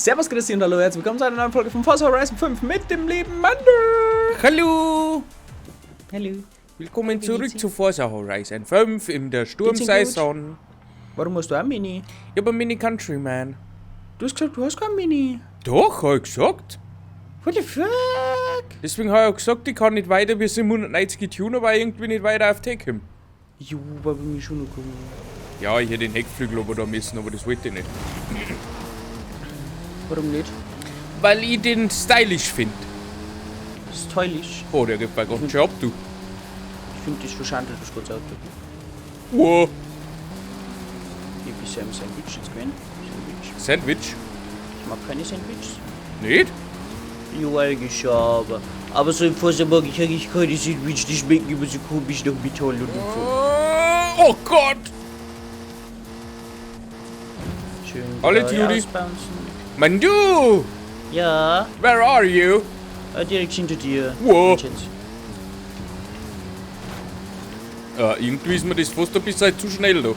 Servus, grüß und hallo, herzlich willkommen zu einer neuen Folge von Forza Horizon 5 mit dem lieben Mando. Hallo! Hallo. Willkommen zurück zu Forza Horizon 5 in der Sturmsaison. Warum hast du auch Mini? Ich hab einen Mini Countryman. Du hast gesagt, du hast kein Mini. Doch, hab ich gesagt. What the fuck? Deswegen hab ich auch gesagt, ich kann nicht weiter wie 790 tunen, weil ich irgendwie nicht weiter auf Tech komme. Jo, aber mich schon noch kommen. Ja, ich hätte den Heckflügel aber da müssen, aber das wollte ich nicht. Warum nicht? Weil ich den stylisch finde. Stylisch. Oh, der geht bei ganz schön ab, du. Ich finde das verschandelt, das ganze Auto. Wow. Ich bin ja im Sandwich jetzt gewesen. Sandwich. Sandwich? Ich mag keine Sandwiches. Nicht? Jo, eigentlich schon, aber. Aber so im Forza mag ich eigentlich keine Sandwich, die schmecken immer so komisch nach Metall und so. Oh Gott! Schön. Alle gleich Judy. ausbouncen. Mandu! Ja, Where are you? Direkt hinter dir. Wow. Vincenz. Irgendwie ist mir das fast ein bisschen zu schnell da.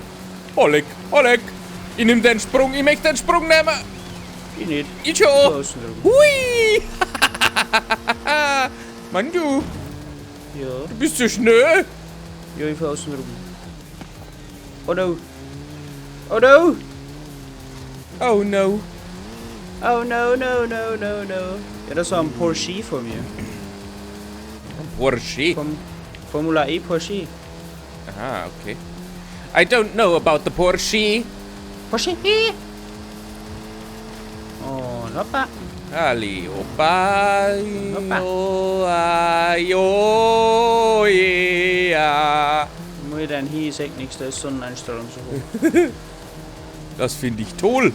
Oleg, Oleg! Ich nehm den Sprung, ich möchte den Sprung nehmen! Ich nicht. Ich schon! Außen rum. Hui! Mann, du! Ja. Du bist so schnell! Ja, ich fahr außen rum. Oh no! Oh no! Oh no! Oh no, no, no, no, no. Ja, das war ein Porsche vor mir. Ein Porsche? Vom Formula E Porsche. Aha, okay. I don't know about the Porsche. Porsche! Und hoppa. Ali, hoppa, Hoppa. oh, ah, jo, yeah. Muss ich dann hier, ich sag nichts, da ist Sonneneinstrahlung so hoch. Das finde ich toll.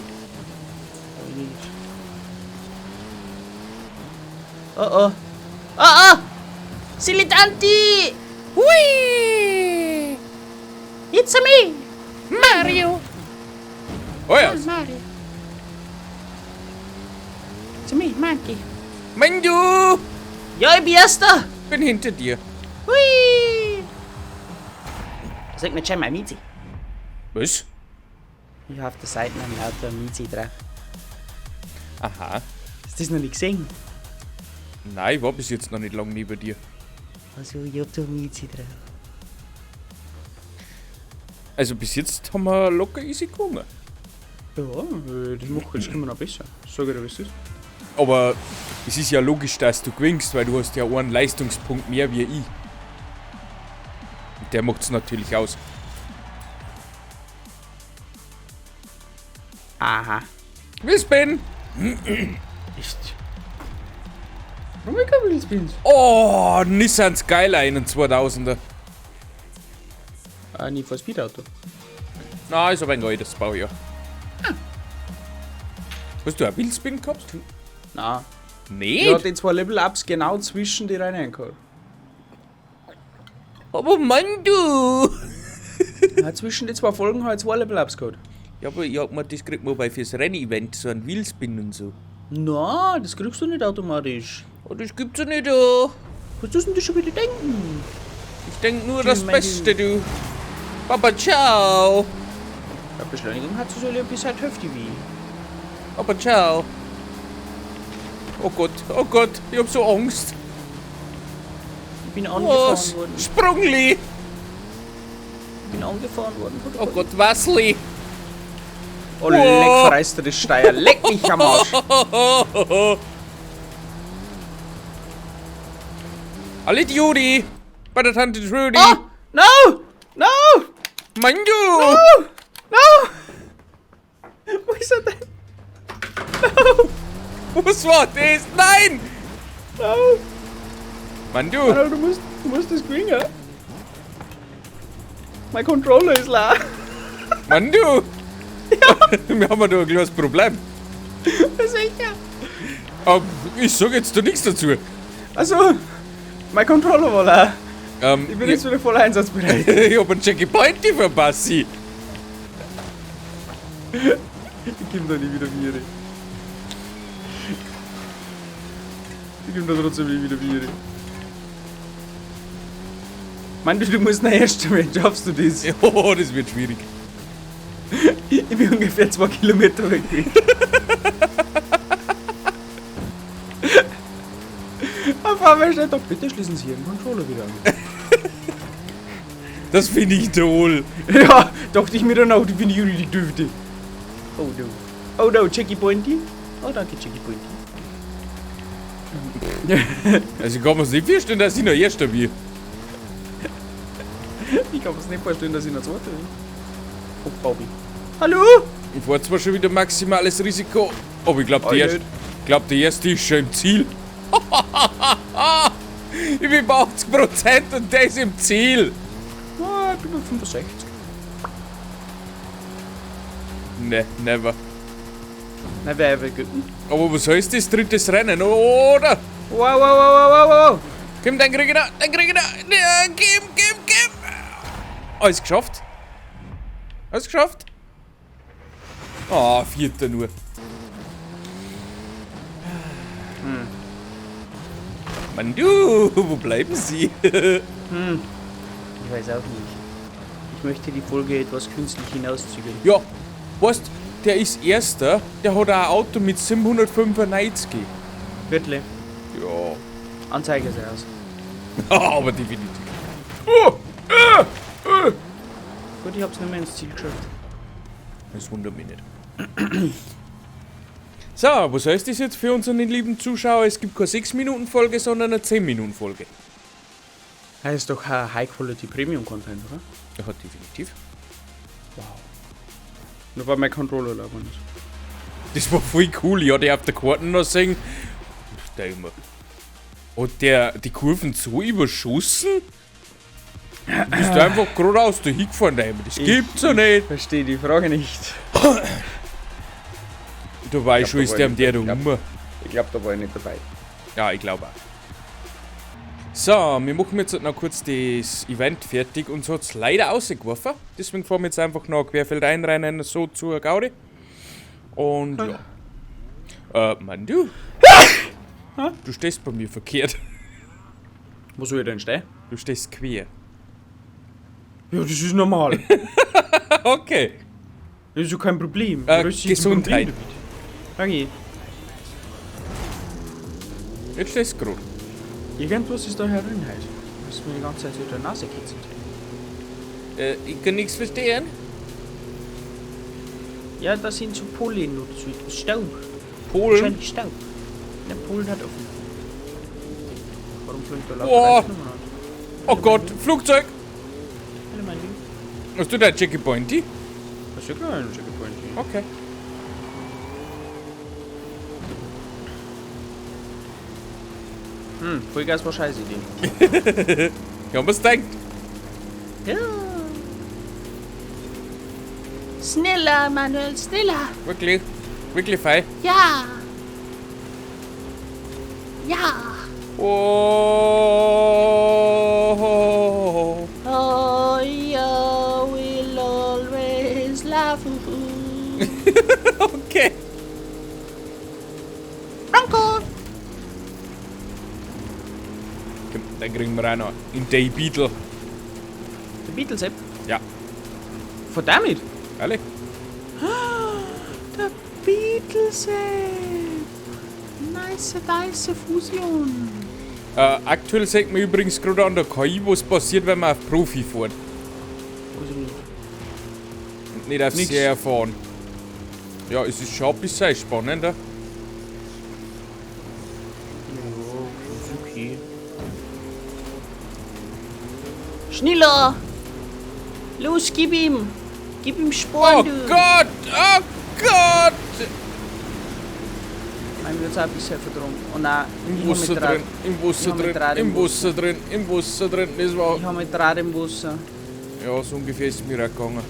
Oh oh. Oh oh! Silitanti! Hui! It's a me! Mario! Oh ja. Mario. It's a me, Monkey. Mandu! Ja, ich bin Erster! Bin hinter dir. Hui! Sag mir schon mal Mizi. Was? Ich hab auf der Seite ein lauter Mizi drauf. Aha. Hast du das noch nicht gesehen? Nein, ich war bis jetzt noch nicht lange neben dir. Also, ich hab da Mizi drauf. Also bis jetzt haben wir locker easy gewonnen. Ja, das macht jetzt immer noch besser. Sag ich dir, was ist. Aber es ist ja logisch, dass du gewinnst, weil du hast ja einen Leistungspunkt mehr wie ich. Und der macht's natürlich aus. Aha. Wheelspin! Echt? Warum ich kein Wheelspins? Oh, Nissan Skyline 2000er. Ah, Need for Speed Auto. Na, ist aber ein altes Baujahr. Hast du einen Wheelspin gehabt? Nein. Nee. Ja, die zwei Level-Ups genau zwischen die Rennen gehabt. Aber Mann, du! Ja, zwischen die zwei Folgen habe ich zwei Level-Ups gehabt. Ja, aber ich hab mir, das kriegt man bei fürs Rennevent, so ein Wheelspin und so. Na, das kriegst du nicht automatisch. Oh, das gibt's ja nicht, oh. Was tust denn du schon wieder denken? Ich denk nur das mein Beste, du. Papa, ciao. Ja, Beschleunigung hat sie so ein bisschen heftig wie. Papa, ciao. Oh Gott, oh Gott, ich hab so Angst. Ich bin angefahren Was? worden. Sprungli. Ich bin angefahren worden. Oh Gott, Wasli. Oh, leck, verreißt du das Steier. Leck mich am Arsch. Alle Judy. Bei der Tante Trudy. Oh, no! No! Mann, du. No! No! Wo ist er denn? No! Was war das? Nein! No! Mann, du. Alter, du musst das gewinnen. Mein Controller ist leer. Mann, du. Ja. Wir haben da ein kleines Problem. Sicher. Aber ich sag jetzt da nichts dazu. Also, mein Controller war leer. Ich bin jetzt wieder voll einsatzbereit. Ich hab einen Jackie Pointy verpasst. Ich geb da nie wieder Viere. Ich geb da trotzdem nie wieder Viere. Mann, du musst nach erst einmal, schaffst du das? Oh, das wird schwierig. Ich bin ungefähr 2 Kilometer weg. war mir schnell doch, bitte schließen Sie Ihren Controller wieder an. Das finde ich toll. Ja, dachte ich mir dann auch, die finde ich richtig dürfte. Oh no. Oh no, Jackie Pointy. Oh danke, Jackie Pointy. Also ich kann mir's nicht vorstellen, dass ich noch Erster bin. Ich kann mir's nicht vorstellen, dass ich noch Zweiter bin. Oh, Bobby. Hallo? Ich fahr zwar schon wieder maximales Risiko, aber ich glaube, die, Oh, nicht. glaub, die erste ist schon im Ziel. Ich bin bei 80% und der ist im Ziel. Ah, ich bin bei 65. Ne, never. Na, wer will götten? Aber was heißt das? Drittes Rennen, oder? Wow, wow, wow, wow, wow, wow. Komm, dann krieg ich noch, dann krieg ich noch. Ja, gib, gib, gib. Alles geschafft? Alles geschafft? Ah, vierter nur. Mann, du, wo bleiben Sie? Ich weiß auch nicht. Ich möchte die Folge etwas künstlich hinauszögern. Ja, weißt, der ist Erster, der hat auch ein Auto mit 795. Wirklich. Ja, Anzeige ist raus. aber definitiv. Gut, ich hab's nicht mehr ins Ziel geschafft. Das wundert mich nicht. So, was heißt das jetzt für unseren lieben Zuschauer? Es gibt keine 6-Minuten-Folge, sondern eine 10-Minuten-Folge. Das ist doch High-Quality Premium-Content, oder? Ja, definitiv. Nur weil mein Controller leer ist. Das war voll cool. Ich hatte auf der Karte noch sehen. Der immer. Hat der die Kurven so überschossen? Du bist einfach geradeaus da hingefahren, der immer. Das gibt's ja nicht. Verstehe die Frage nicht. Da war ich glaub, schon, da ist war der ich am der da nicht. rum. Ich glaube, da war ich nicht dabei. Ja, ich glaube auch. So, wir machen jetzt noch kurz das Event fertig. Uns hat es leider rausgeworfen. Deswegen fahren wir jetzt einfach noch querfeldein rein, so zur Gaudi. Und ja. Mann, du. Du stehst bei mir verkehrt. Wo soll ich denn stehen? Du stehst quer. Ja, das ist normal. Okay. Das ist ja kein Problem. Das ist ein Gesundheit. Problem damit. Danke. Jetzt stehst du gerade. Irgendwas ist da herin halt. Was mir die ganze Zeit so in der Nase kitzelt. Ich kann nichts verstehen. Ja, das sind so Pollen oder so etwas. Staub. Polen. Wahrscheinlich Staub. Der Polen hat offen. Warum fliegt da lauter Boah. Reifen umeinander? Oh Gott, Flugzeug. Hallo, mein Lieb. Hast du da Jackie Pointy? Das ist ja klar, ein Checkpoint. Okay. Hm, Vollgas war scheiße Idee. Ja, was denkt? Ja. Schneller, Manuel, schneller. Wirklich, wirklich fein. Ja. Ja. Oh. Oh, yeah, we'll always love you. Okay. Bronco. Komm, dann kriegen wir auch noch in Day Beetle. Der Beatles-App? Ja, Von damit? alle. Der Beatles-App. Nice, nice Fusion. Aktuell sieht man übrigens gerade an der KI, was passiert, wenn man auf Profi fährt. Weiß ich nicht. Und nicht auf Nix. sehr erfahren. Ja, es ist schon ein bisschen spannender. Ja, ist okay. Schneller! Los, gib ihm! Gib ihm Sporen, Oh du! Gott! Oh Gott! Mein wird's auch ein bisschen verdrungen. Oh nein, Im ich hab Wasser mich drin, im Ich Wasser hab mich drin, Draht im im Wasser drin, im Wasser drin. Das war. Ich hab mich Draht im Wasser. Ja, so ungefähr ist es mir auch gegangen.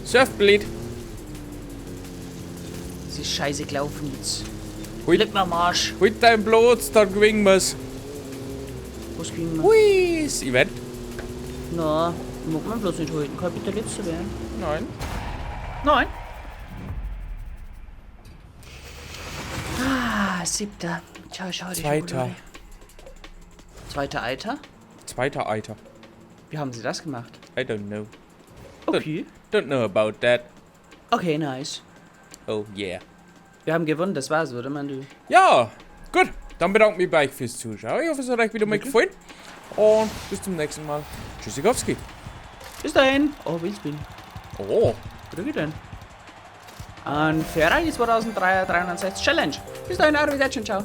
Surfblade. Das ist scheiße gelaufen jetzt. Halt, Leck mir am Arsch. halt deinen Platz, dann gewinnen wir's. Was kriegen wir? Hui, das Event. Na, ich mag meinen Platz nicht halten. Kann ich bitte letzter werden? Nein. Nein. Ah, siebter. Ciao, schau, die Zweiter. Schokolade. Zweiter Alter? Zweiter Eiter. Wie haben sie das gemacht? I don't know. Okay. Don't know about that. Okay, nice. Oh yeah. Wir haben gewonnen, das war's, oder, Mandu? Ja, gut. Dann bedanke ich mich bei euch fürs Zuschauen. Ich hoffe, es hat euch wieder mal gefallen. Und bis zum nächsten Mal. Tschüssikowski. Bis dahin. Oh, Wheelspin. Oh. Krieg ich denn? Ein Ferrari 2360 Challenge. Bis dahin, arrivederci und ciao.